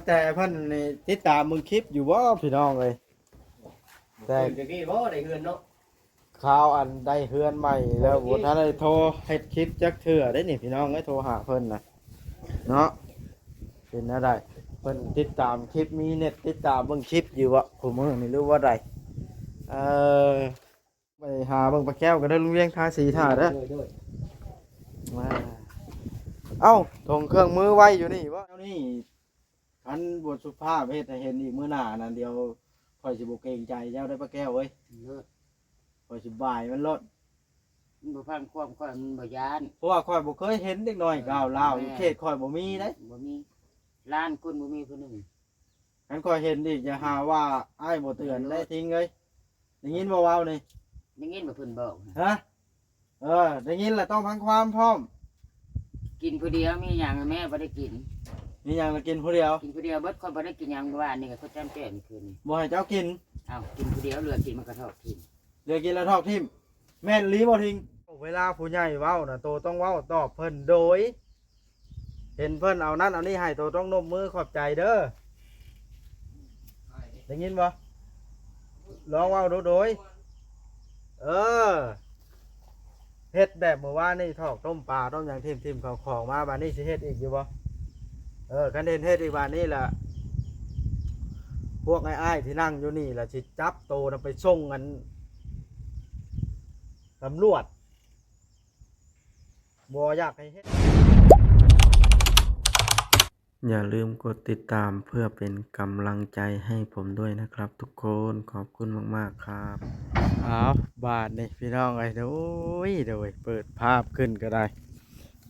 ແຕ່ເພິ່ນນີ້ຕິດຕາມເບິ່ງຄລິບຢູ່ບໍ່ພີ່ນ້ອງເອີຍ? ແຕ່ ເພິ່ນຕະກີ້ບໍ່ໄດ້ເຮືອນເນາະ ຂ່າວອັນໄດ້ເຮືອນໃໝ່ແລ້ວ ບໍ່ທັນໄດ້ໂທເຮັດຄລິບຈັກເທື່ອເດ້ນີ້ພີ່ນ້ອງເອີຍ ໂທຫາເພິ່ນນະເນາະ. ເປັນແນວໃດ ເພິ່ນຕິດຕາມຄລິບ ມີເນັດຕິດຕາມເບິ່ງຄລິບຢູ່ບໍ່ຄູ່ມື້ນີ້ ຫຼືວ່າໃດ? ເອີ ໄປຫາເບິ່ງປາແກ້ວກັນເດີ ລຸງວຽງ ທາສີຖ້າເດີ. ໂດຍ ໂດຍ ມາ ເອົ້າ ຖົງເຄື່ອງມືໄວ້ຢູ່ນີ້ບໍ່? ເຈົ້ານີ້ ຄັນບໍ່ສຸພາບເຮັດໃຫ້ເຫັນອີກມື້ໜ້ານັ້ນ ດຽວຂ້ອຍຊິບໍ່ເກງໃຈເຈົ້າເດີປາແກ້ວເອີຍ. ໂດຍ ຂ້ອຍຊິບາຍມັນໂລດ. ມັນບໍ່ຟັງຄວາມຂ້ອຍ ມັນບໍ່ຢ້ານ ເພາະວ່າຂ້ອຍບໍ່ເຄີຍເຫັນເດັກນ້ອຍ ເອີ ກ້າວລາວ ແມ່ນ ຢູ່ເຂດຂ້ອຍບໍ່ມີເດ້ ບໍ່ມີ ລ້ານຄົນບໍ່ມີຜູ້ໜຶ່ງ. ຄັນຂ້ອຍເຫັນອີກ ຢ່າຫາວ່າອ້າຍບໍ່ເຕືອນໄດ້ ໂດຍ ທິງເອີຍ. ໄດ້ຍິນບໍ່ເວົ້ານີ້? ໄດ້ຍິນບໍ່ເພິ່ນບອກ? ຮະ? ເອີ ໄດ້ຍິນລະຕ້ອງຟັງຄວາມພ້ອມ. ກິນຜູ້ດຽວ ມີຫຍັງແມ່ບໍ່ໄດ້ກິນ? ມີຫຍັງລະກິນຜູ້ດຽວ? ກິນຜູ້ດຽວເບິດ ຂ້ອຍບໍ່ໄດ້ກິນຫຍັງມື້ວານນີ້ ກໍຂ້ອຍຈ້ຳແຈ່ວມື້ຄືນນີ້. ບໍ່ໃຫ້ເຈົ້າກິນ? ເອົ້າ ກິນຜູ້ດຽວ ເຫຼືອກິນມັນກໍຖອກຖິ້ມ. ເຫຼືອກິນລະຖອກຖິ້ມ. ແມ່ນອີ່ຫຼີບໍ່ທິງ? ເວລາຜູ້ໃຫຍ່ເວົ້ານະ ໂຕຕ້ອງເວົ້າຕອບເພິ່ນໂດຍ ເຫັນເພິ່ນເອົານັ້ນເອົານີ້ໃຫ້ ໂຕຕ້ອງນົບມືຂອບໃຈເດີ. ໄດ້ຍິນບໍ່? ລອງເວົ້າດູໂດຍ ເອີ ເຮັດແບບມື້ວານນີ້ ຖອກຕົ້ມປາຕົ້ມຫຍັງ ຖິ້ມໆເຂົ້າຂອງມາ ບາດນີ້ຊິເຮັດອີກຢູ່ບໍ່? ເອີ ຄັນເຫັນເຮັດອີກບາດນີ້ລະ ພວກອ້າຍໆທີ່ນັ່ງຢູ່ນີ້ລະ ຊິຈັບໂຕນຳໄປສົ່ງອັນຕຳຫຼວດ. ບໍ່ຢາກໃຫ້ເຮັດ. ຢ່າລືມກົດຕິດຕາມເພື່ອເປັນກຳລັງໃຈໃຫ້ຜົມດ້ວຍນະຄັບທຸກຄົນ. ຂອບຄຸນມາກໆຄັບ. ອ້າວ ບາດນີ້ພີ່ນ້ອງເອີຍ ໂດຍ ໂດຍ ເປີດພາບຂຶ້ນກໍໄດ້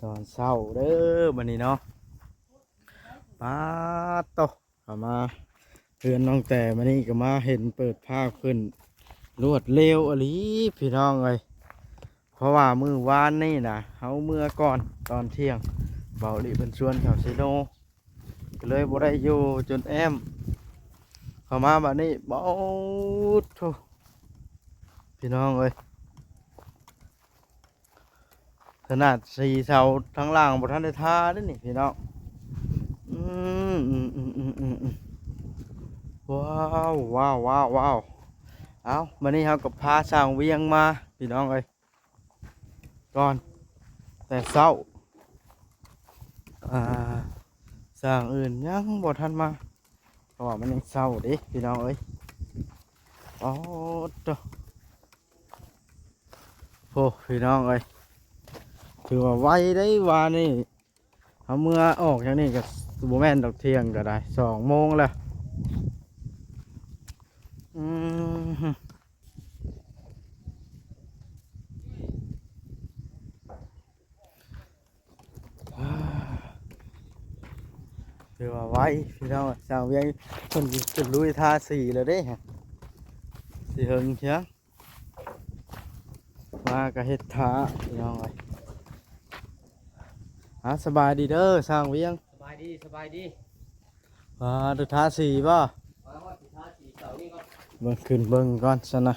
ຕອນເຊົ້າເດີບັດນີ້ເນາະ. ປາດໂຕ ເຂົ້າມາເຮືອນນ້ອງແຕມານີ້ກໍມາເຫັນເປີດພາບຂຶ້ນ ລວດເລັວອີ່ຫຼີພີ່ນ້ອງເອີຍ. ເພາະວ່າມື້ວານນີ້ນະ ເຮົາເມືອກ່ອນຕອນທ່ຽງ ເບົາຫຼີເພິ່ນຊວນເຂົ້າເຊໂນ ກໍເລີຍບໍ່ໄດ້ຢູ່ ຈົນແອ້ມເຂົ້າມາບາດນີ້ ໂອ້ໂທ້ ພີ່ນ້ອງເອີຍ. ຂະໜາດສີ່ເສົາທາງລ່າງບໍ່ທັນໄດ້ທາເດ້ນີ້ພີ່ນ້ອງ. ອືມ ວ້າວ ວ້າວ ວ້າວ ວ້າວ. ເອົ້າ ບາດນີ້ເຮົາກໍພາຊ່າງວຽງມາພີ່ນ້ອງເອີຍ ກ່ອນແຕ່ເຊົ້າ. ອ່າ ຊ່າງອື່ນຍັງບໍ່ທັນມາ ເພາະວ່າມັນຍັງເຊົ້າເດ້ພີ່ນ້ອງເອີຍ. ໂອ້ໂຕ ໂອ້ ພີ່ນ້ອງເອີຍ ຖືວ່າໄວເດ້ວານນີ້. ເຮົາເມືອອອກຈາກນີ້ກໍບໍ່ແມ່ນດອກ ທ່ຽງກໍໄດ້ ສອງໂມງແລ້ວ. ອືມ ຖືວ່າໄວພີ່ນ້ອງ. ຊ່າງວຽງເພິ່ນຂຶ້ນລຸຍທາສີແລ້ວເດ້ ຊິເຫິງເທື່ອ ມາກະເຮັດຖ້າພີ່ນ້ອງເອີຍ. ອ່າ ສະບາຍດີເດີຊ່າງວຽງ. ສະບາຍດີ ສະບາຍດີ. ອ່າ ທາສີບໍ່? ມາຮອດຊິທາສີເສົານີ້ກ່ອນ ເບິ່ງ ຂຶ້ນເບິ່ງກ່ອນຊັ້ນນະ.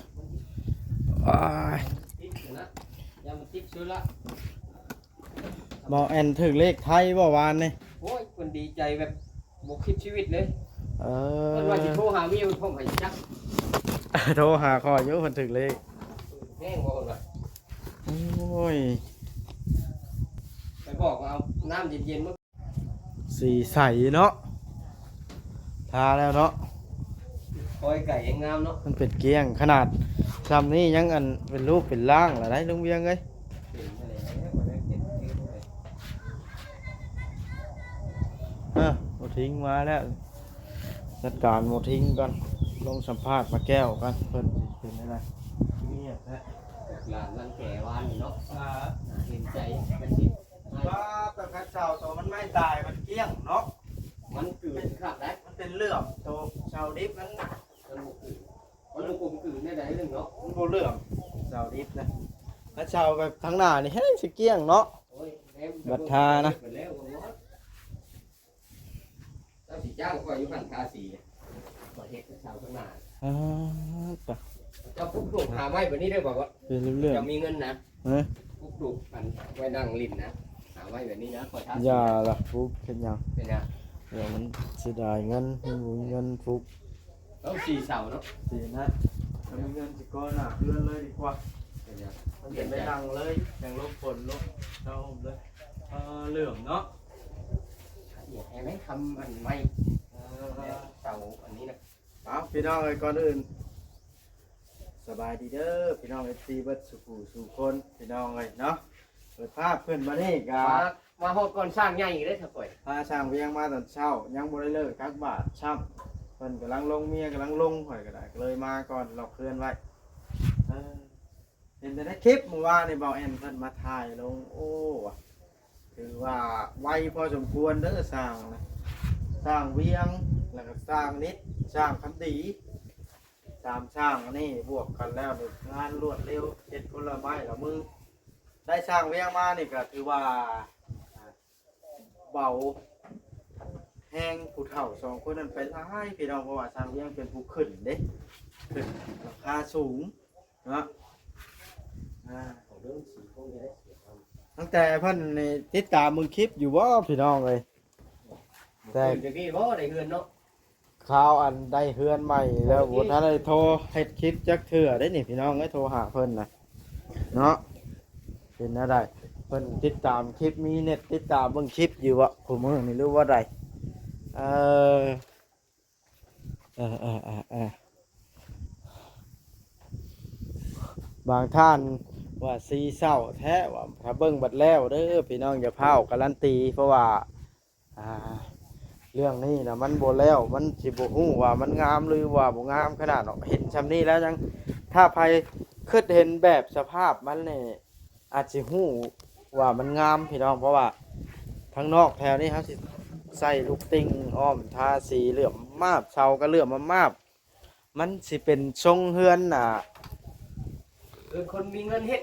ອ້າຍ ຕິດຢູ່ນະ ຢ່າມັນຕິດຊື່ລະ. ໝໍແອນຖືກເລກໄທບໍ່ວານນີ້? ໂອ້ຍ ເພິ່ນດີໃຈແບບບໍ່ຄິດຊີວິດເລີຍ. ເອີ ເພິ່ນວ່າຊິໂທຫາເມຍເພິ່ນພ້ອມໃຫ້ຈັກ ໂທຫາຂ້ອຍຢູ່ ເພິ່ນຖືກເລກ ແຮງບໍ່ເພິ່ນວ່າ. ໂອ້ຍ ໄປບອກວ່າເອົານ້ຳເຢັນໆມາ. ສີໃສເນາະ ທາແລ້ວເນາະ. ຄອຍໄກ່ຍັງງາມເນາະ ມັນເປັນກ້ຽງຂະໜາດຊ່ຳນີ້ ຍັງອັນເປັນຮູບເປັນຮ່າງລະໄດ໋ລຸງວຽງເອີຍ. ເປັນແລ້ວ ເອີ ໝໍທິງມາແລ້ວ ຈັດການໝໍທິງກ່ອນ ລົງສຳພາດປ້າແກ້ວກ່ອນ ເພິ່ນຊິເປັນແນວໃດ. ງຽບແທ້ ຫຼານລັງແກວານນີ້ເນາະ ໜ້າເຫັນໃຈ. ວ່າແຕ່ຄັນເຊົາໂຕມັນໄມ້ຕາຍມັນກ້ຽງເນາະ ມັນກືນຄັກໄດ໋ ມັນເປັນເຫຼື້ອມ ໂຕເຊົາດິບມັນ ມັນບໍ່ກືນ ມັນບໍ່ກົມກືນແນວໃດເນາະ ມັນບໍ່ເຫຼື້ອມເຊົາດິບນະ. ຄັນເຊົາແບບທາງໜ້ານີ້ແຮງຊິກ້ຽງເນາະ. ໂອ້ຍ ແມ່ນ ບັດທານະ ເພິ່ນແລ້ວບໍ່ໝົດ ເຈົ້າຊິຈ້າງຂ້ອຍຢູ່ຫັ້ນທາສີ ຂ້ອຍເຮັດເຊົາທາງໜ້າ. ອ່າ ຕະ ເຈົ້າປຸກລູກຫາໄມ້ແບບນີ້ໄດ້ບໍ່? ເປັນເລື່ອງ ເຈົ້າມີເງິນນະ ຮະ ປຸກລູກອັນໄວ້ນັ່ງຫຼິ້ນນະ ຫາໄວ້ແບບນີ້ນະ ຂ້ອຍທາສີ. ຢ່າລະ ປຸກເຮັດຫຍັງ? ເປັນຫຍັງ? ດຽວມັນເສຍດາຍເງິນ ມັນບໍ່ມີເງິນປຸກ ຕ້ອງສີ່ເສົາເນາະ ສີ່ນະ ຖ້າມີເງິນຊິກໍ່ໜ້າເຮືອນເລີຍດີກວ່າ ເປັນຫຍັງ ມັນເປັນໄປນັ່ງເລີຍ ຈັ່ງຫຼົບຝົນຫຼົບເຊົາຫົ່ມເລີຍ ເອີ ເຫຼື້ອມເນາະ ລະອຽດແຮງເດ້ ຄຳອັນໄມ້ ເອີ ເສົາອັນນີ້ນະ ເອົາ ພີ່ນ້ອງເອີຍ ກ່ອນອື່ນ ສະບາຍດີເດີພີ່ນ້ອງເອັຟຊີເບິດສູ່ຜູ້ສູ່ຄົນພີ່ນ້ອງເອີຍເນາະ ເປີດພາບຂຶ້ນມານີ້ກະ ມາ ມາຮອດກ່ອນຊ່າງໃຫຍ່ອີກເດ້ຖ້າຂ້ອຍ ພາຊ່າງວຽງມາຕອນເຊົ້າ ຍັງບໍ່ໄດ້ເລີກຈັກບາດຊ້ຳ ເພິ່ນກຳລັງລົງ ເມຍກຳລັງລົງ ຂ້ອຍກໍໄດ້ ກໍເລີຍມາກ່ອນ ລັອກເຮືອນໄວ້ ເອີ ເຫັນແຕ່ໃນຄລິບມື້ວານນີ້ ເບົາແອນເພິ່ນມາຖ່າຍລົງ ໂອ້ ຖືວ່າໄວພໍສົມຄວນເດີຊ່າງນະ ຊ່າງວຽງ ແລ້ວກໍຊ່າງນິດ ຊ່າງຄຳດີ ສາມຊ່າງນີ້ບວກກັນແລ້ວນີ້ ງານລວດເລັວ ເຮັດຄົນລະໄມ້ລະມື ໄດ້ຊ່າງວຽງມານີ້ກໍຖືວ່າ ເບົາແຮງຜູ້ເຖົ້າສອງຄົນນັ້ນໄປຫຼາຍພີ່ນ້ອງ ເພາະວ່າຊ່າງວຽງເປັນຜູ້ຂຶ້ນເດ້ ຂຶ້ນຫຼັງຄາສູງເນາະ ອ່າ ຕັ້ງແຕ່ເພິ່ນນີ້ຕິດຕາມເບິ່ງຄລິບຢູ່ບໍ່ພີ່ນ້ອງເອີຍ ແຕ່ ຄືຈະກີ້ບໍ່ໄດ້ເຮືອນເນາະ ຄາວອັນໄດ້ເຮືອນໃໝ່ແລ້ວ ບໍ່ທັນໄດ້ໂທເຮັດຄລິບຈັກເທື່ອເດ້ນີ້ພີ່ນ້ອງເອີຍ ໂທຫາເພິ່ນນະເນາະ ເປັນແນວໃດ ເພິ່ນຕິດຕາມຄລິບ ມີເນັດຕິດຕາມເບິ່ງຄລິບຢູ່ບໍ່ ຄູ່ມື້ນີ້ ຫຼືວ່າໃດ ເອີ ເອີ ເອີ ເອີ ເອີ ບາງທ່ານວ່າສີເສົ້າແທ້ວ່າ ຖ້າເບິ່ງບັດແລ້ວເດີພີ່ນ້ອງ ຢ່າຟ້າວກາລັນຕີ ເພາະວ່າ ອ່າ ເລື່ອງນີ້ນະ ມັນບໍ່ແລ້ວ ມັນຊິບໍ່ຮູ້ວ່າມັນງາມ ຫຼືວ່າບໍ່ງາມຂະໜາດເນາະ ເຫັນຊ່ຳນີ້ແລ້ວຍັງ ຖ້າໃຜຄິດເຫັນແບບສະພາບມັນນີ້ ອາດຊິຮູ້ວ່າມັນງາມພີ່ນ້ອງ ເພາະວ່າທາງນອກແຖວນີ້ເຮົາຊິໃສ່ລູກຕິ່ງອ້ອມ ທາສີເຫຼື້ອມມາບ ເສົາກໍເຫຼື້ອມມາບ ມັນຊິເປັນຊົງເຮືອນ ອ່າ ເຮືອນຄົນມີເງິນເຮັດ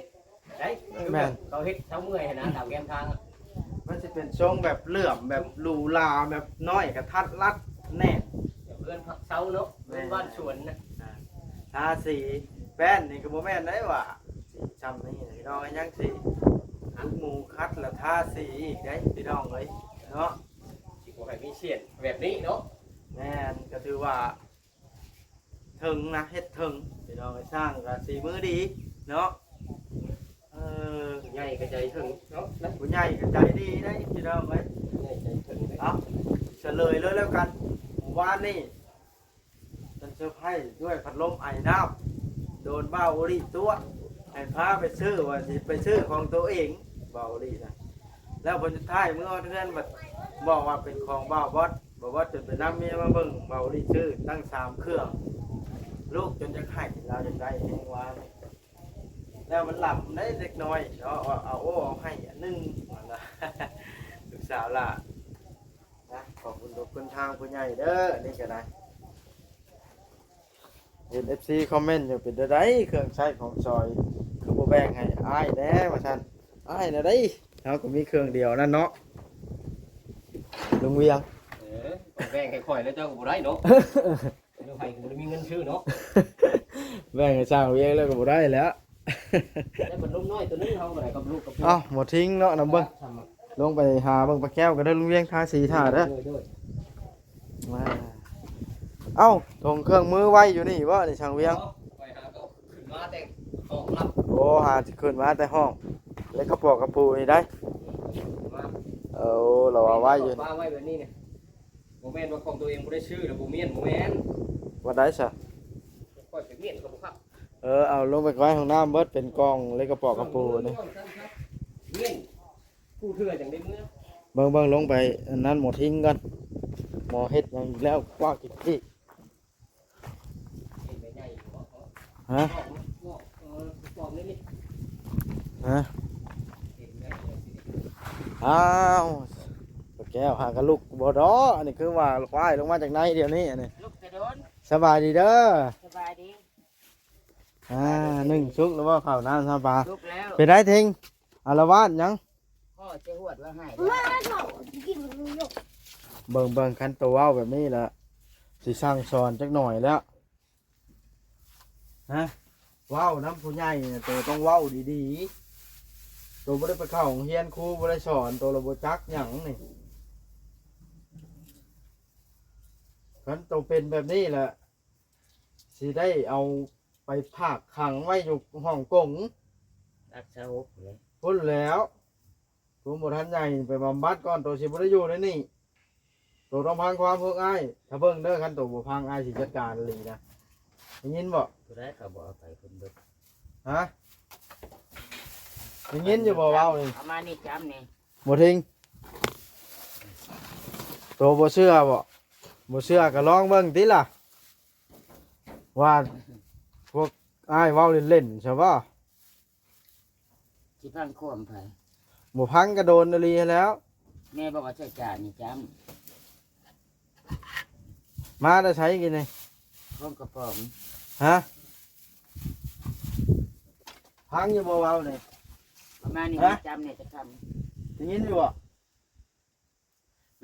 ໄດ໋ ແມ່ນ ເຂົາເຮັດເຊົາເມື່ອຍຫັ້ນນະ ຕາມແຄມທາງ ມັນຊິເປັນຊົງແບບເຫຼື້ອມ ແບບຫຼູຫຼາ ແບບນ້ອຍກະທັດລັດແໜ້ນ ແບບເຮືອນພັກເຊົາເນາະ ເຮືອນບ້ານສວນນະ ອ່າ ທາສີ ແປ້ນນີ້ກໍບໍ່ແມ່ນໄດ໋ວ່າ ສີຊ່ຳນີ້ພີ່ນ້ອງ ຍັງຊິລູກໝູຄັດລະທາສີອີກໄດ໋ພີ່ນ້ອງເອີຍເນາະ ຊິບໍ່ໃຫ້ມີສ່ຽນແບບນີ້ເນາະ ແມ່ນ ກໍຖືວ່າ ເຖິງນະ ເຮັດເຖິງ ພີ່ນ້ອງເອີຍ ຊ່າງກໍສີມືດີເນາະ ເອີ ຜູ້ໃຫຍ່ກໍໃຈເຖິງເນາະ ຜູ້ໃຫຍ່ກໍໃຈດີໄດ໋ ພີ່ນ້ອງເອີຍ ຜູ້ໃຫຍ່ໃຈເຖິງເດ້ ເອົາ ສະເຫຼີຍເລີຍແລ້ວກັນ ວານນີ້ ເປັນເຊີໄພຣສ໌ດ້ວຍພັດລົມໄອນ້ຳ ໂດນບ່າວໂອລິຕົວະ ໃຫ້ພາໄປຊື້ ວ່າຊິໄປຊື້ຂອງໂຕເອງ ບ່າວໂອລິນະ ແລ້ວຜົນສຸດທ້າຍເມືອຮອດເຮືອນ ບັດບອກວ່າເປັນຂອງບ່າວບອດ ບ່າວບອດຈົນໄປນຳເມຍມາເບິ່ງ ບ່າວໂອລິຊື້ຕັ້ງສາມເຄື່ອງ ລູກຈົນຈະໄຫ້ ລາວຢາກໄດ້ແຮງວ່າ ແລ້ວມັນຫຼຳໄດ້ເລັກນ້ອຍເນາະ ວ່າເອົາໂອ້ເອົາໄຫ້ອັນໜຶ່ງ ວ່ານະ ລູກສາວຫຼ້ານະ ຂອບຄຸນຂອບຄຸນທາງຜູ້ໃຫຍ່ເດີ ນີ້ກໍໄດ້ ເຫັນເອັຟຊີຄອມເມັນຢູ່ ເປັນແນວໃດເຄື່ອງໃຊ້ຂອງຊອຍ ຄືບໍ່ແບ່ງໃຫ້ອ້າຍແດ່ວ່າຊັ້ນ ອ້າຍນະໄດ໋ ເຮົາກໍມີເຄື່ອງດຽວນັ້ນເນາະ ລຸງວຽງ ເອີ ແບ່ງໃຫ້ຂ້ອຍແລ້ວເຈົ້າກໍບໍ່ໄດ້ເນາະ ແລ້ວໃຜກໍບໍ່ໄດ້ມີເງິນຊື້ເນາະ ແບ່ງໃຫ້ຊ່າງວຽງແລ້ວກໍບໍ່ໄດ້ແລ້ວ ໄດ້ບັດລົມນ້ອຍຕົວໜຶ່ງ ເຮົາກໍໄດ້ກັບລູກກັບເມຍ ເອົ້າ ໝໍທິງເນາະ ນຳເບິ່ງ ລງໄປຫາເບິ່ງປາແກ້ວກັນເດີ ລຸງວຽງ ທາສີຖ້າເດີ ໂດຍໆ ມາ ເອົ້າ ຖົງເຄື່ອງມືໄວ້ຢູ່ນີ້ບໍ່ນີ້ຊ່າງວຽງ ຂ້ອຍຫາກໍຂຶ້ນມາແຕ່ຫ້ອງລະ ໂອ້ ຫາຊິຂຶ້ນມາແຕ່ຫ້ອງ ແລ້ວກະປອກກະປູນີ້ໄດ໋ ມາ ເອີ ລາວເອົາໄວ້ຢູ່ ປະໄວ້ແບບນີ້ນີ້ ບໍ່ແມ່ນວ່າຂອງຕົວເອງບໍ່ໄດ້ຊື້ແລ້ວບໍ່ມ້ຽນ ບໍ່ແມ່ນ ວ່າໃດຊະ ຂ້ອຍໄປມ້ຽນກໍບໍ່ຄັກ ເອີ ເອົາລົງໄປໄວ້ຫ້ອງນ້ຳເບິດ ເປັນກ່ອງເລີຍ ກະປອກກະປູນີ້ ມ້ຽນ ຄູ່ເທື່ອຈັ່ງໄດ້ເມືອ ເບິ່ງໆ ລົງໄປອັນນັ້ນໝໍທິງກ່ອນ ໝໍເຮັດຫຍັງອີກແລ້ວ ກວ້າງກິກໆ ຮະ ຮະ ອ້າວ ປາແກ້ວຫາກະລຸກບໍ່ດອກ ອັນນີ້ຄືວ່າຄວາຍລົງມາຈາກໃນດຽວນີ້ ອັນນີ້ ລຸກແຕ່ດົນ ສະບາຍດີເດີ ສະບາຍດີ ອ່າ ໜຶ້ງສຸກແລ້ວບໍ່ ເຂົ້ານ້ຳຊຳປາ ສຸກແລ້ວ ເປັນໄດເທັງ ອາລະວາດຫຍັງ ພໍ່ຈະຫວດວ່າໃຫ້ ມາເຖົ້າກິນຢູ່ ເບິ່ງໆ ຄັນໂຕເວົ້າແບບນີ້ລະ ຊິສັ່ງສອນຈັກໜ່ອຍແລ້ວ ຮະ ເວົ້ານຳຜູ້ໃຫຍ່ນະ ໂຕຕ້ອງເວົ້າດີໆ ໂຕບໍ່ໄດ້ໄປເຂົ້າໂຮງຮຽນ ຄູບໍ່ໄດ້ສອນ ໂຕລະບໍ່ຈັກຫຍັງນີ້. ຄັນໂຕເປັນແບບນີ້ລະ ຊິໄດ້ເອົາໄປຝາກຂັງໄວ້ຢູ່ຫ້ອງກົງ ລັກຊະຫົກເລີຍ ພຸ້ນແຫຼ້ວ. ໂຕບໍ່ທັນໃຫຍ່ໄປບຳບັດກ່ອນ ໂຕຊິບໍ່ໄດ້ຢູ່ໃນນີ້. ໂຕຕ້ອງຟັງຄວາມພວກອ້າຍ ຖ້າເບິ່ງເດີ ຄັນໂຕບໍ່ຟັງ ອ້າຍຊິຈັດການອີ່ຫຼີນະ ໄດ້ຍິນບໍ່? ຜູ້ໃດເຂົາບໍ່ເອົາໄປເພິ່ນເບິດ ຮະ? ໄດ້ຍິນຢູ່ບໍ່ເວົ້ານີ້? ເອົາມານີ້ຈ້ຳນີ້ ບໍ່ທິງ ໂຕບໍ່ເຊື່ອບໍ່? ບໍ່ເຊື່ອກໍລອງເບິ່ງຕິລະ ວ່າພວກອ້າຍເວົ້າເລ່ນໆຊະບໍ່? ຊິຟັງຄວາມໃຜ? ບໍ່ຟັງກໍໂດນອີ່ຫຼີຫັ້ນແຫຼ້ວ. ແມ່ບອກວ່າໃສ່ຈານນີ້ຈ້ຳ ມາແຕ່ໃສກິນນີ້? ຂອງກະປ໋ອງ ຮະ? ຟັງຢູ່ບໍ່ເວົ້ານີ້? ປະມານນີ້ ຮະ? ຈ້ຳນີ້ຈະຄຳ ໄດ້ຍິນຢູ່ບໍ່?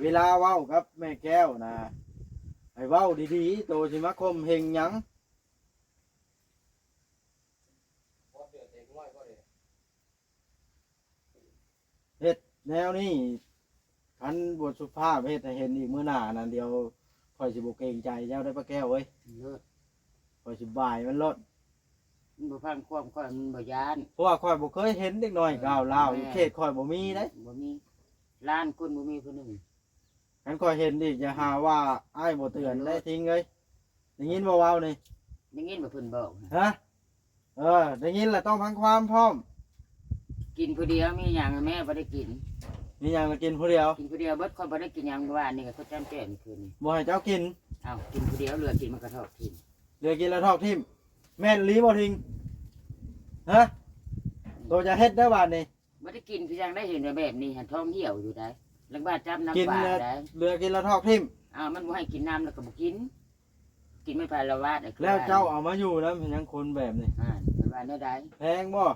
ເວລາເວົ້າກັບແມ່ແກ້ວນະ ໃຫ້ເວົ້າດີໆ ໂຕຊິມາຂົ່ມເຫັງຫຍັງ? ເຮັດແນວນີ້ ຄັນບໍ່ສຸພາບເຮັດໃຫ້ເຫັນອີກມື້ໜ້ານະ ດຽວຂ້ອຍຊິບໍ່ເກງໃຈເຈົ້າເດີປ້າແກ້ວເອີຍ ເລີດ ຂ້ອຍຊິບາຍມັນໂລດ. ມັນບໍ່ຟັງຄວາມຂ້ອຍ ມັນບໍ່ຢ້ານ ເພາະວ່າຂ້ອຍບໍ່ເຄີຍເຫັນເດັກນ້ອຍ ເອີ ກ້າວລາວ ແມ່ນ ຢູ່ເຂດຂ້ອຍບໍ່ມີເດ້ ບໍ່ມີ ລ້ານຄົນບໍ່ມີຜູ້ໜຶ່ງ. ຄັນຂ້ອຍເຫັນອີກ ຢ່າຫາວ່າອ້າຍບໍ່ເຕືອນເດ້ ເອີ ທິງເອີຍ. ໄດ້ຍິນບໍ່ເວົ້ານີ້? ໄດ້ຍິນບໍ່ເພິ່ນບອກ? ຮະ? ເອີ ໄດ້ຍິນລະຕ້ອງຟັງຄວາມພ້ອມ. ກິນຜູ້ດຽວ ມີຫຍັງແມ່ບໍ່ໄດ້ກິນ? ມີຫຍັງລະກິນຜູ້ດຽວ? ກິນຜູ້ດຽວເບິດ ຂ້ອຍບໍ່ໄດ້ກິນຫຍັງມື້ວານນີ້ ກໍຈຳແຈ່ວມື້ຄືນນີ້ ບໍ່ໃຫ້ເຈົ້າກິນ. ເອົ້າ ກິນຜູ້ດຽວ ເຫຼືອກິນມັນກະຖອກຖິ້ມ ເຫຼືອກິນລະຖອກຖິ້ມ ແມ່ນອີ່ຫຼີບໍ່ທິງ? ຮະ? ໂຕຈະເຮັດເດີບາດນີ້. ບໍ່ໄດ້ກິນຄືຫຍັງໄດ້ ເຫັນແບບນີ້ຫັ້ນ ທ້ອງຫ່ຽວຢູ່ໃດ໋ ລັກບາດຈັບນ້ຳປາໄດ໋ ເຫຼືອກິນລະຖອກຖິ້ມ. ອ້າວ ມັນບໍ່ໃຫ້ກິນນ້ຳແລ້ວກໍບໍ່ກິນ ກິນມັນໄປອາລະວາດ. ແລ້ວເຈົ້າເອົາມາຢູ່ນຳເປັນຫຍັງຄົນແບບນີ້? ອ່າ ເພິ່ນວ່າແນວໃດ? ແພງບໍ່?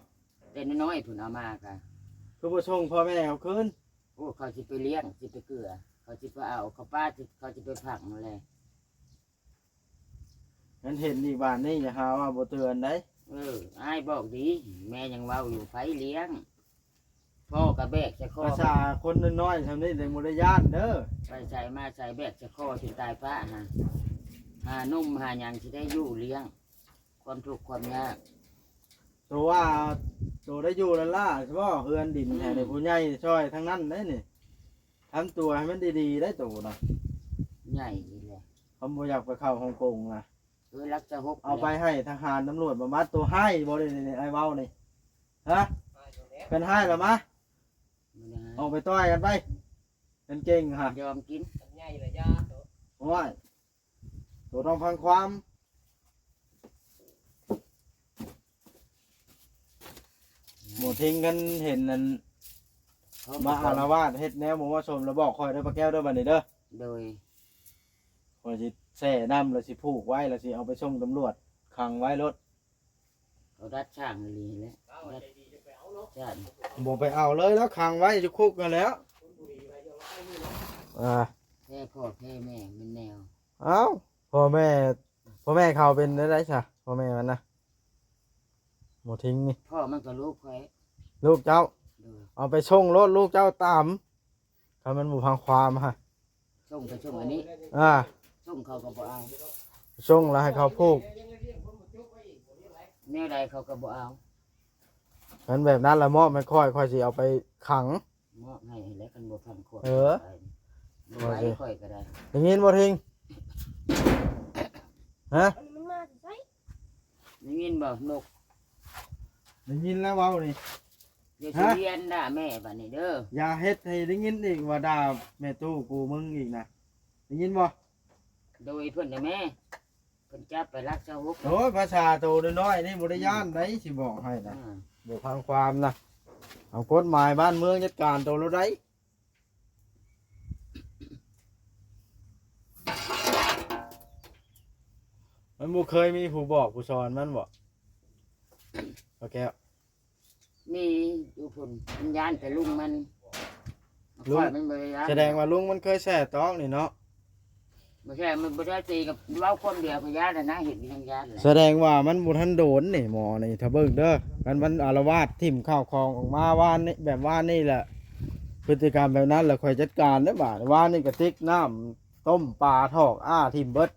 ແຕ່ນ້ອຍໆ ເພິ່ນເອົາມາກະ ຄືບໍ່ສົ່ງພໍ່ແມ່ເຂົາຄືນ? ໂອ້ ເຂົາຊິໄປລ້ຽງ ຊິໄປເກືອ ເຂົາຊິໄປເອົາເຂົ້າປ່າ ເຂົາຊິໄປຝັງຫັ້ນແຫຼະ. ຄັນເຫັນອີກບາດນີ້ ຢ່າຫາວ່າບໍ່ເຕືອນໄດ໋. ເອີ ອ້າຍບອກດີ ແມ່ຍັງເວົ້າຢູ່ ໃຜລ້ຽງ ພໍ່ກໍແບກໃສ່ຄໍ ພາສາຄົນນ້ອຍໆ ຊ່ຳນີ້ຍັງບໍ່ໄດ້ຢ້ານເດີ ໄປໃສມາໃສແບກໃສ່ຄໍຈົນຕາຍປະຫາ ຫາໜຸ່ມຫາຫຍັງຊິໄດ້ຢູ່ລ້ຽງ ຄວາມທຸກຄວາມຍາກ. ໂຕວ່າໂຕໄດ້ຢູ່ນັ້ນລະ ຊິບໍ່ ເຮືອນດິນ ອືມ ໃຫ້ໄດ້ຜູ້ໃຫຍ່ຊ່ອຍທັງນັ້ນໄດ໋ນີ້ ທຳຕົວໃຫ້ມັນດີໆໄດ໋ໂຕນະ ໃຫຍ່ອີກແລ້ວ ຄຳບໍ່ຢາກໄປເຂົ້າຮ່ອງກົງນະ. ເອີ ລັກຊະຫົກ ເອົາໄປໃຫ້ທະຫານຕຳຫຼວດບຳບັດ. ໂຕຮ້າຍບໍ່ໄດ້ ອ້າຍເວົ້ານີ້ ຮະ? ຄັນຮ້າຍລະມາ ບໍ່ໄດ້ຮ້າຍ ອອກໄປຕ່ອຍກັນໄປ ຄັນເກັ່ງຫະ ຍອມກິນ ຄັນໃຫຍ່ລະຢ່າໂຕ. ໂອ້ຍ ໂຕຕ້ອງຟັງຄວາມ. ໝໍທິງ ຄັນເຫັນນັ້ນ ມາອາລະວາດເຮັດແນວບໍ່ເໝາະສົມລະບອກຂ້ອຍເດີປ້າແກ້ວເດີ ບາດນີ້ເດີ. ໂດຍ ຂ້ອຍຊິແຊ່ນ້ຳ ລະຊິຜູກໄວ້ ລະຊິເອົາໄປສົ່ງຕຳຫຼວດຂັງໄວ້ໂລດ. ເຂົາດັດສ້າງອີ່ຫຼີແຫຼະ ດັດສ້າງ ບໍ່ໄປເອົາເລີຍ ລະຂັງໄວ້ຢູ່ຄຸກຫັ້ນແຫຼ້ວ. ອ່າ ແພ້ພໍ່ແພ້ແມ່ແມ່ນແນວ ເອົ້າ ພໍ່ແມ່ ພໍ່ແມ່ເຂົາເປັນແນວໃດຊະ? ພໍ່ແມ່ມັນນະ ໝໍທິງນີ້ ພໍ່ມັນກໍລູກຂ້ອຍ ລູກເຈົ້າ. ໂດຍ ເອົາໄປສົ່ງໂລດ ລູກເຈົ້າຕາມ ຄັນມັນບໍ່ຟັງຄວາມຫະ. ສົ່ງໄປສົ່ງອັນນີ້ ອ່າ ສົ່ງເຂົາກໍບໍ່ເອົາ ສົ່ງແລ້ວໃຫ້ເຂົາຜູກ ແນວໃດເຂົາກໍບໍ່ເອົາ. ຄັນແບບນັ້ນລະມອບໃຫ້ຂ້ອຍ ຂ້ອຍຊິເອົາໄປຂັງ ມອບໃຫ້ແລ້ວ ຄັນບໍ່ຟັງຂ້ອຍ. ເອີ ບໍ່ໄຫວຂ້ອຍກໍໄດ້. ໄດ້ຍິນບໍ່ທິງ? ຮະ? ໄດ້ຍິນບໍ່ນົກ? ໄດ້ຍິນແລ້ວເວົ້ານີ້. ຢ່າຊິວຽນດ່າແມ່ບາດນີ້ເດີ. ຢ່າເຮັດໃຫ້ໄດ້ຍິນອີກວ່າດ່າແມ່ຕູ້ກູມຶງອີກນະ. ໄດ້ຍິນບໍ່? ໂດຍເພິ່ນນະແມ່. ເພິ່ນຈັບໄປລັກຊາວຫົກ. ໂອ້ຍ ພາສາໂຕນ້ອຍໆນີ້ບໍ່ໄດ້ຢ້ານໃດ໋ ຊິບອກໃຫ້ນະ. ອ່າ ບໍ່ຟັງຄວາມນະ. ເອົາກົດໝາຍບ້ານເມືອງຈັດການໂຕໂລດໃດ໋. ມັນບໍ່ເຄີຍມີຜູ້ບອກຜູ້ສອນມັນບໍ? ໂອເຄ. ມີຢູ່ພຸ້ນ ມັນຢ້ານແຕ່ລຸງມັນ. ລຸງ ຂ້ອຍມັນບໍ່ໄດ້ຢ້ານ. ສະແດງວ່າລຸງມັນເຄີຍແຊ່ຕອກນີ້ເນາະ. ບໍ່ແຊ່ ມັນບໍ່ໄດ້ຕີກັບເວົ້າຄວາມດຽວກໍຢ້ານແລ້ວນະ ເຮັດຫຍັງຢ້ານແຫຼະ. ສະແດງວ່າມັນບໍ່ທັນໂດນນີ້ ໝໍນີ້ ຖ້າເບິ່ງເດີ. ຄັນມັນອາລະວາດຖິ້ມຂ້າວຂອງອອກມາວານນີ້ ແບບວານນີ້ແຫຼະ ພຶດຕິກຳແບບນັ້ນແຫຼະ ຂ້ອຍຈັດການເດ້ບາດ. ວານນີ້ກະຕິກນ້ຳ ຕົ້ມປາຖອກອ້າຖິ້ມເບິດ.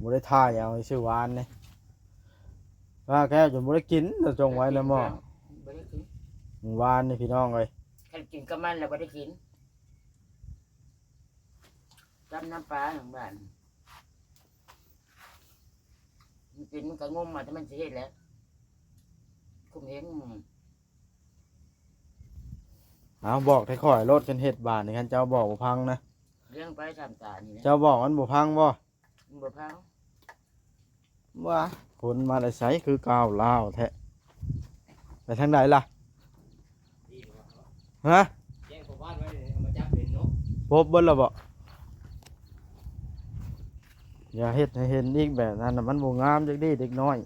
ບໍ່ໄດ້ຖ່າຍເອົາຊື່ວານນີ້ ປາແກ້ວຈົນບໍ່ໄດ້ກິນ ແລ້ວຈົ່ງໄວ້ໃນໝໍ້. ບໍ່ໄດ້ກິນ ມື້ວານນີ້ພີ່ນ້ອງເອີຍ ຄັນກິນກັບມັນແລ້ວບໍ່ໄດ້ກິນ ຕຳນ້ຳປາຫຍັງບ້ານ ມັນເປັນມັນກໍງົມມາ ແຕ່ມັນຊິເຮັດແຫຼະ ຄຸມເຫັງ. ເອົາ ບອກແຕ່ຂ້ອຍໂລດ ຄັນເຮັດບາດນີ້ ຄັນເຈົ້າບອກບໍ່ຟັງນະ ລ້ຽງໄປຕາມຕານີ້ແຫຼະ ເຈົ້າບອກມັນບໍ່ຟັງບໍ່? ມັນບໍ່ຟັງ. ວ່າ ຄົນມາແຕ່ໃສຄືກ້າວລາວແທ້ ໄປທາງໃດລະ? ຮະ? ແຈ້ງພໍ່ບ້ານໄວ້ ເອົາມາຈັບເປັນເນາະ ພົບເບິດແລ້ວບໍ່? ຢ່າເຮັດໃຫ້ເຫັນອີກແບບນັ້ນນະ ມັນບໍ່ງາມຈັກດີ້ເດັກນ້ອຍ.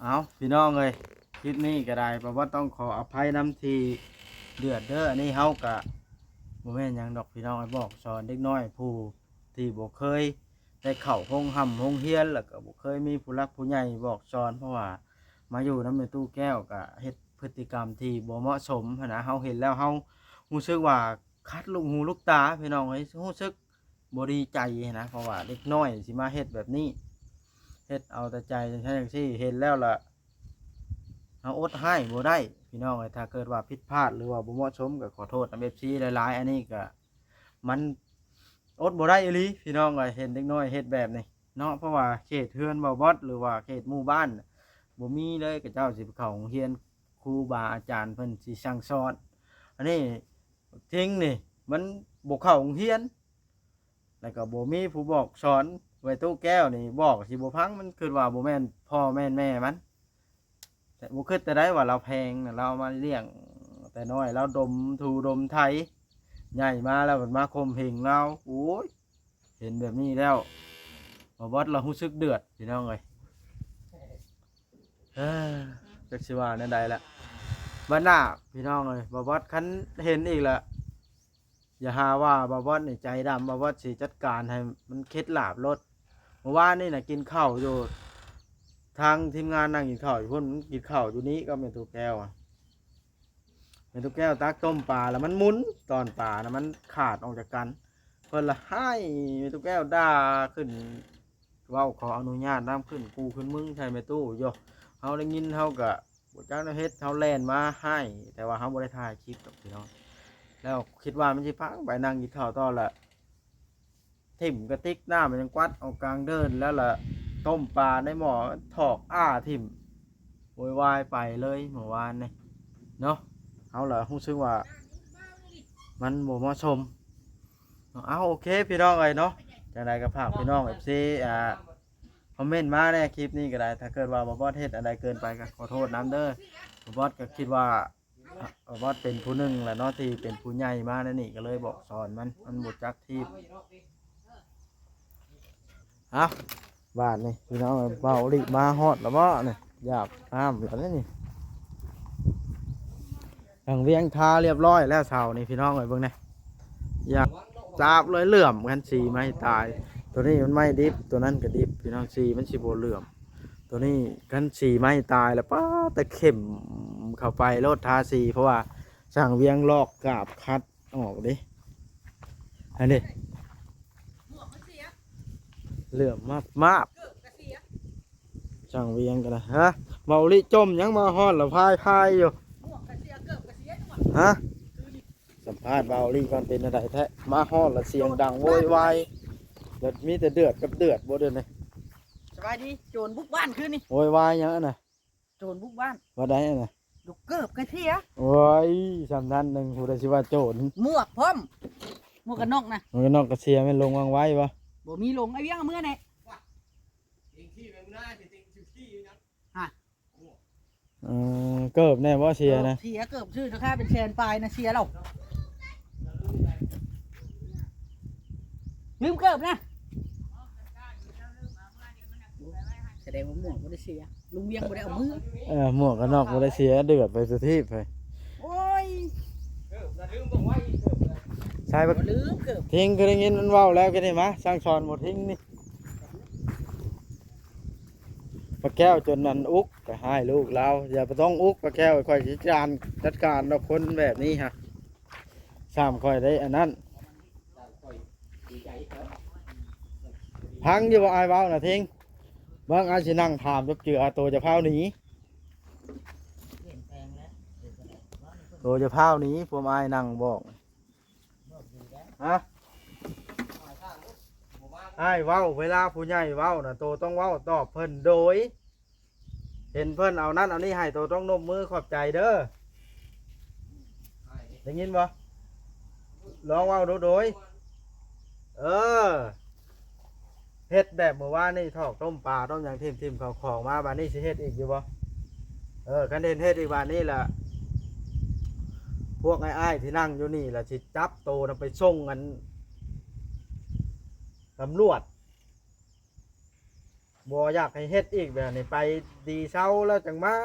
ເອົາ ພີ່ນ້ອງເອີຍ ຄລິບນີ້ກໍໄດ້ ປະຫວັດຕ້ອງຂໍອະໄພນຳທີ່ເດືອດເດີ. ອັນນີ້ເຮົາກະບໍ່ແມ່ນຫຍັງດອກພີ່ນ້ອງເອີຍ ບອກສອນເດັກນ້ອຍຜູ້ທີ່ບໍ່ເຄີຍໄດ້ເຂົ້າໂຮງຮ່ຳໂຮງຮຽນ ແລ້ວກໍບໍ່ເຄີຍມີຜູ້ຫຼັກຜູ້ໃຫຍ່ບອກສອນ ເພາະວ່າມາຢູ່ນຳແມ່ຕູ້ແກ້ວກະເຮັດພຶດຕິກຳທີ່ບໍ່ເໝາະສົມຫັ້ນນະ. ເຮົາເຫັນແລ້ວເຮົາຮູ້ສຶກວ່າຂັດລູກຫູລູກຕາ ພີ່ນ້ອງເອີຍ ຮູ້ສຶກ ບໍ່ດີໃຈຫັ້ນນະ ເພາະວ່າເດັກນ້ອຍຊິມາເຮັດແບບນີ້ ເຮັດເອົາແຕ່ໃຈຈັ່ງຊັ້ນຈັ່ງຊີ້ ເຫັນແລ້ວລະເຮົາອົດຮ້າຍບໍ່ໄດ້ພີ່ນ້ອງເອີຍ. ຖ້າເກີດວ່າຜິດພາດ ຫຼືວ່າບໍ່ເໝາະສົມ ກໍຂໍໂທດນຳເອັຟຊີຫຼາຍໆ. ອັນນີ້ກໍມັນອົດບໍ່ໄດ້ອີ່ຫຼີພີ່ນ້ອງເອີຍ ເຫັນເດັກນ້ອຍເຮັດແບບນີ້ເນາະ ເພາະວ່າເຂດເຮືອນບ່າວບອດ ຫຼືວ່າເຂດໝູ່ບ້ານບໍ່ມີເລີຍ ເຂົາເຈົ້າຊິໄປເຂົ້າໂຮງຮຽນ ຄູບາອາຈານເພິ່ນຊິສັ່ງສອນ. ອັນນີ້ ຈິງນີ້ ມັນບໍ່ເຂົ້າໂຮງຮຽນ ແລ້ວກໍບໍ່ມີຜູ້ບອກສອນ. ແມ່ຕູ້ແກ້ວນີ້ບອກຊິບໍ່ຟັງ ມັນຄິດວ່າບໍ່ແມ່ນພໍ່ແມ່ນແມ່ມັນ ແຕ່ບໍ່ຄິດແຕ່ໃດວ່າລາວແພງນະ ລາວເອົາມາລ້ຽງແຕ່ນ້ອຍ ລາວດົມຖູດົມໄຖ ໃຫຍ່ມາແລ້ວເພິ່ນມາຂົ່ມເຫັງລາວ. ໂອ້ຍ ເຫັນແບບນີ້ແລ້ວ ບ່າວບອດລະຮູ້ສຶກເດືອດ ພີ່ນ້ອງເອີຍ. ເອີ ຈັກຊິວ່າແນວໃດລະ ບັດໜ້າພີ່ນ້ອງເອີຍ ບ່າວບອດຄັນເຫັນອີກລະ ຢ່າຫາວ່າບ່າວບອດນີ້ໃຈດຳ ບ່າວບອດຊິຈັດການໃຫ້ມັນເຂັດຫຼາບໂລດ. ເມື່ອວານນີ້ນະກິນເຂົ້າຢູ່ ທາງທີມງານນັ່ງກິນເຂົ້າຢູ່ພຸ້ນ ກິນເຂົ້າຢູ່ນີ້ກັບແມ່ຕູ້ແກ້ວ ແມ່ຕູ້ແກ້ວຕັກຕົ້ມປາ ແລ້ວມັນໝຸນ ຕອນປານະມັນຂາດອອກຈາກກັນ ເພິ່ນລະຮ້າຍ ແມ່ຕູ້ແກ້ວດ່າຂຶ້ນ ເວົ້າຂໍອະນຸຍາດນຳ ຂຶ້ນກູຂຶ້ນມຶງໃສ່ແມ່ຕູ້ຢູ່. ເຮົາໄດ້ຍິນເຮົາກະບໍ່ຈັກແນວເຮັດ ເຮົາແລ່ນມາຮ້າຍ ແຕ່ວ່າເຮົາບໍ່ໄດ້ຖ່າຍຄລິບດອກພີ່ນ້ອງ. ແລ້ວຄິດວ່າມັນຊິພັງໄປນັ່ງກິນເຂົ້າຕໍ່ລະ ຖິ້ມກະຕິກນ້ຳຍັງກວັດອອກກາງເດີ່ນ ແລ້ວລະຕົ້ມປາໃນໝໍ້ຖອກອ້າຖິ້ມ ໂວຍວາຍໄປເລີຍເມື່ອວານນີ້ເນາະ. ເຮົາລະຮູ້ສຶກວ່າມັນບໍ່ເໝາະສົມ. ເອົາ ໂອເຄ ພີ່ນ້ອງເອີຍເນາະ ຈັ່ງໃດກໍຝາກພີ່ນ້ອງເອັຟຊີ ອ່າ ຄອມເມັນມາແດ່ ຄລິບນີ້ກໍໄດ້. ຖ້າເກີດວ່າບ່າວບອດເຮັດອັນໃດເກີນໄປກໍຂໍໂທດນຳເດີ. ບ່າວບອດກໍຄິດວ່າ ບ່າວບອດເປັນຜູ້ໜຶ່ງແຫຼະເນາະ ທີ່ເປັນຜູ້ໃຫຍ່ມາໃນນີ້ ກໍເລີຍບອກສອນມັນ ມັນບໍ່ຈັກທີ່. ເອົ້າ ບາດນີ້ພີ່ນ້ອງເອີຍ ບ່າວລິມາຮອດແລ້ວບໍ່ນີ້? ຢາກນ້ຳແລ້ວນີ້. ທາງວຽງທາລຽບຮ້ອຍແລ້ວເສົານີ້ ພີ່ນ້ອງເອີຍ ເບິ່ງແດ່ ຢາກຈາບເລີຍ ເຫຼື້ອມ ຄັນສີໄມ້ຕາຍ. ໂຕນີ້ມັນໄມ້ດິບ ໂຕນັ້ນກໍດິບ ພີ່ນ້ອງ ສີມັນຊິບໍ່ເຫຼື້ອມ. ໂຕນີ້ຄັນສີໄມ້ຕາຍແລ້ວ ປ້າ ແຕ່ເຂັມເຂົ້າໄປໂລດ ທາສີ ເພາະວ່າຊ່າງວຽງລອກກາບຂັດອອກເດ້. ອັນນີ້ ເຫຼື້ອມມາບໆ ຊ່າງວຽງກໍໄດ້. ຮະ ເບົາລິຈົ່ມຫຍັງ ມາຮອດລະພາຍໆຢູ່. ຮະ ສຳພາດເບົາລິກ່ອນ ເປັນແນວໃດແທ້? ມາຮອດລະສຽງດັງໂວຍວາຍ ແລ້ວມີແຕ່ເດືອດກັບເດືອດບໍ່ ດຽວນີ້? ສະບາຍດີ. ໂຈນບຸກບ້ານຄືນນີ້. ໂວຍວາຍຫຍັງຫັ້ນນະ? ໂຈນບຸກບ້ານ. ວ່າໃດຫັ້ນນະ? ລູກເກີບກະເສຍ. ໂອ້ຍ ຊ່ຳນັ້ນໜຶ່ງ ຜູ້ໃດຊິວ່າໂຈນ. ໝວກພ້ອມ ໝວກກັນນັອກນະ. ໝວກກັນນັອກກະເສຍ ແມ່ນລົງວາງໄວ້ບໍ່? ບໍ່ມີລົງ. ໄອ້ວຽງເອົາເມືອແດ່. ຮະ ເອີ ເກີບແນ່ບໍ່ເສຍນະ? ເກີບເສຍ ເກີບຊື້ລາຄາເປັນແສນປາຍນະ ເສຍແລ້ວ. ລືມເກີບນະ. ສະແດງວ່າໝວກບໍ່ໄດ້ເສຍ ລຸງວຽງບໍ່ໄດ້ເອົາມື. ເອີ ໝວກກັນນັອກບໍ່ໄດ້ເສຍ ເດືອດໄປສຸທີບໄປ. ໂອ້ຍ ໃສ່ບັກ ບໍ່ລືມເກີບ. ທິງ ຄືໄດ້ຍິນມັນເວົ້າແລ້ວ ກິນນີ້ມາ ສັ່ງສອນບໍ່ ທິງນີ້. ປາແກ້ວຈົນນັ້ນອຸກ ໄປຮ້າຍລູກລາວ. ຢ່າໄປຕ້ອງອຸກປາແກ້ວ, ຂ້ອຍຊິຈັດການ ຈັດການດອກ ຄົນແບບນີ້ຮະ. ຊ້ຳຂ້ອຍໄດ້ອັນນັ້ນ. ພັງຢູ່ບໍ່ ອ້າຍເວົ້ານະທິງ? ເບິ່ງ ອ້າຍຊິນັ່ງຖາມຈົບເຈືອ ໂຕຈະພາວໜີ ໂຕຈະພາວໜີ ພວກອ້າຍນັ່ງບອກ. ຮະ? ອ້າຍເວົ້າ ເວລາຜູ້ໃຫຍ່ເວົ້ານະ ໂຕຕ້ອງເວົ້າຕອບເພິ່ນໂດຍ ເຫັນເພິ່ນເອົານັ້ນເອົານີ້ໃຫ້ ໂຕຕ້ອງນົບມືຂອບໃຈເດີ. ໄດ້ຍິນບໍ່? ລອງເວົ້າດູໂດຍ. ເອີ ເຮັດແບບມື້ວານນີ້ ຖອກຕົ້ມປາຕົ້ມຫຍັງ ຖິ້ມໆເຂົ້າຂອງມາ ບາດນີ້ຊິເຮັດອີກຢູ່ບໍ່? ເອີ ຄັນເຫັນເຮັດອີກບາດນີ້ລະ ພວກອ້າຍໆທີ່ນັ່ງຢູ່ນີ້ລະ ຊິຈັບໂຕນຳໄປສົ່ງອັນຕຳຫຼວດ. ບໍ່ຢາກໃຫ້ເຮັດອີກແບບນີ້ ໄປດີເຊົາແລ້ວຈັ່ງມາ.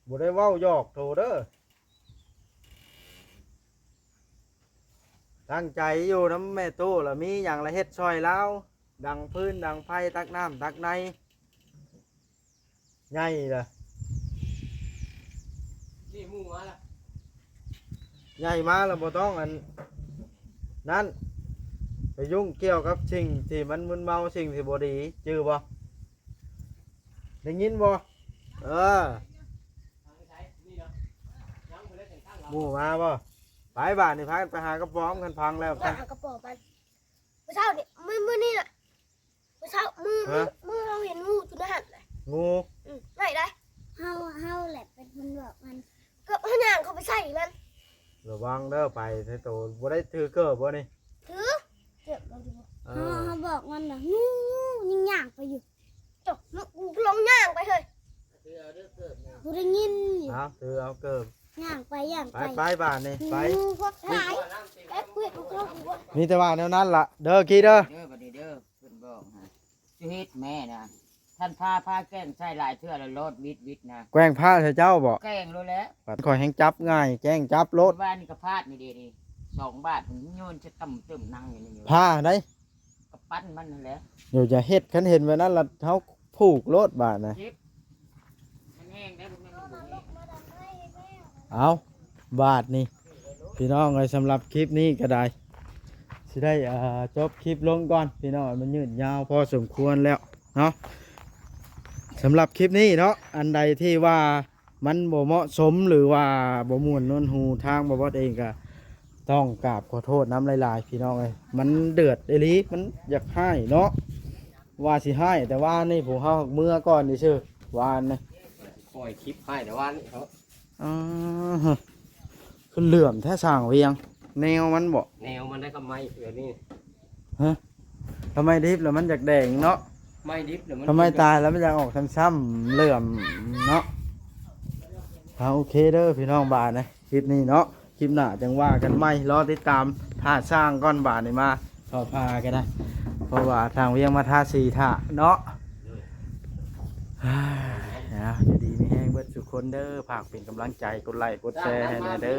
ບໍ່ໄດ້ເວົ້າຫຍອກໂຕເດີ. ຕັ້ງໃຈຢູ່ນຳແມ່ຕູ້ລະ ມີຫຍັງລະເຮັດຊ່ອຍລາວ ດັງຟືນດັງໄຟ ຕັກນ້ຳຕັກໃນ. ໃຫຍ່ລະ ນີ້ໝູ່ມາລະ ໃຫຍ່ມາລະບໍ່ຕ້ອງອັນນັ້ນ ໄປຫຍຸ້ງກ່ຽວກັບສິ່ງທີ່ມັນມຶນເມົາ ສິ່ງທີ່ບໍ່ດີ ຈື່ບໍ່? ໄດ້ຍິນບໍ່? ເອີ ໝູ່ມາບໍ່? ໄປບາດນີ້ ພາກັນໄປຫາກະປອມ ຄັນພັງແລ້ວ ຫາກະປອມມັນ. ມື້ເຊົ້ານີ້ ມື້ ມື້ນີ້ນະ ມື້ເຊົ້າ ມື້ ມື້ ມື້ເຮົາເຫັນງູຢູ່ໃນຫັ້ນນະ. ງູ? ອືມ ໄດ້ໄດ໋. ເຮົາ ເຮົາແຫຼະເປັນຄົນບອກມັນ ເກີບເຮົາຍ່າງເຂົ້າໄປໃສ່ມັນ. ລະວັງເດີ ໄປໃສ່ໂຕ. ບໍ່ໄດ້ຖືເກີບບໍ່ນີ້? ຖື ເກີບບໍ່ຖື. ເອີ ເຮົາ ເຮົາບອກມັນນະ ງູ ງູ ຍັງຍ່າງໄປຢູ່. ຈົບ ມຶງ ກູລອງຍ່າງໄປເຮີ້ຍ. ບໍ່ໄດ້ຍິນ. ເອົາ ຖືເອົາເກີບ. ຍ່າງໄປ ຍ່າງໄປ ໄປ ໄປບາດນີ້ ໄປ. ພວກຊາຍ ແລ້ວຄຸຍກັບເຂົາດີກວ່າ. ມີແຕ່ວ່າແນວນັ້ນລະເດີ ກີເດີ ເດີ ບັດນີ້ເດີ. ເພິ່ນບອກຫາ ຈະເຮັດແມ່ນະ ທ່ານພາ ພາແກ້ງໃສ່ຫຼາຍເທື່ອແລ້ວ ລອດວິດໆນະ. ແກ້ງພາໃສ່ເຈົ້າບໍ? ແກ້ງໂລດແຫຼະ. ບັດຂ້ອຍແຮ່ງຈັບງ່າຍ ແກ້ງຈັບໂລດ. ບ້ານນີ້ກະພາດນີ້ເດນີ້ ສອງບາດ ໂຍນໃສ່ຕ່ຳຕຶ້ມນັ່ງຢູ່ນີ້. ພາໃດ? ກະປັ້ນມັນຫັ້ນແຫຼະ. ດຽວຢ່າເຮັດ ຄັນເຫັນແບບນັ້ນລະ ເຮົາຜູກໂລດບາດນະ. ເຈັບ ມັນແຮງໄດ໋ ບໍ່ແມ່ນມັນບໍ່ແຮງ. ເອົາ ບາດນີ້ພີ່ນ້ອງເອີຍ ສຳລັບຄລິບນີ້ກະໄດ້ຊິໄດ້ ເອີ ຈົບຄລິບລົງກ່ອນພີ່ນ້ອງເອີຍ ມັນຍືດຍາວພໍສົມຄວນແລ້ວເນາະ. ສຳລັບຄລິບນີ້ເນາະ ອັນໃດທີ່ວ່າ ມັນບໍ່ເໝາະສົມ ຫຼືວ່າບໍ່ມ່ວນນວນຫູ ທາງບ່າວບອດເອງກະຕ້ອງກາບຂໍໂທດນຳຫຼາຍໆ ພີ່ນ້ອງເອີຍ. ມັນເດືອດອີ່ຫຼີ ມັນຢາກຮ້າຍເນາະ ວ່າຊິຮ້າຍ ແຕ່ວ່ານີ້ພວກເຮົາເມືອກ່ອນຊື່ໆ ວານນີ້. ປ່ອຍຄລິບຮ້າຍແຕ່ວານນີ້ເນາະ. ອໍ ຄືເຫຼື້ອມແທ້ຊ່າງວຽງ ແນວມັນບໍ? ແນວມັນໄດ້ກຳໄມ້ແບບນີ້. ຮະ? ທຳໄມດິບແລ້ວມັນຢາກແດງເນາະ? ໄມ້ດິບແລ້ວມັນ ທຳໄມຕາຍແລ້ວມັນຢາກອອກຊ້ຳໆ ເຫຼື້ອມເນາະ. ເອົາ ໂອເຄເດີພີ່ນ້ອງ ບາດນີ້ຄລິບນີ້ເນາະ ຄລິບໜ້າຈັ່ງວ່າກັນໃໝ່ ລໍຕິດຕາມຖ້າຊ່າງກ່ອນ ບາດນີ້ມາເຂົ້າພາກັນນະ ເພາະວ່າທາງວຽງມາທາສີຖ້າເນາະ. ເອົາ ຢູ່ດີມີແຮງເບິດສູ່ຄົນເດີ ຝາກເປັນກຳລັງໃຈ ກົດໄລກົດແຊໃຫ້ແດ່ເດີ.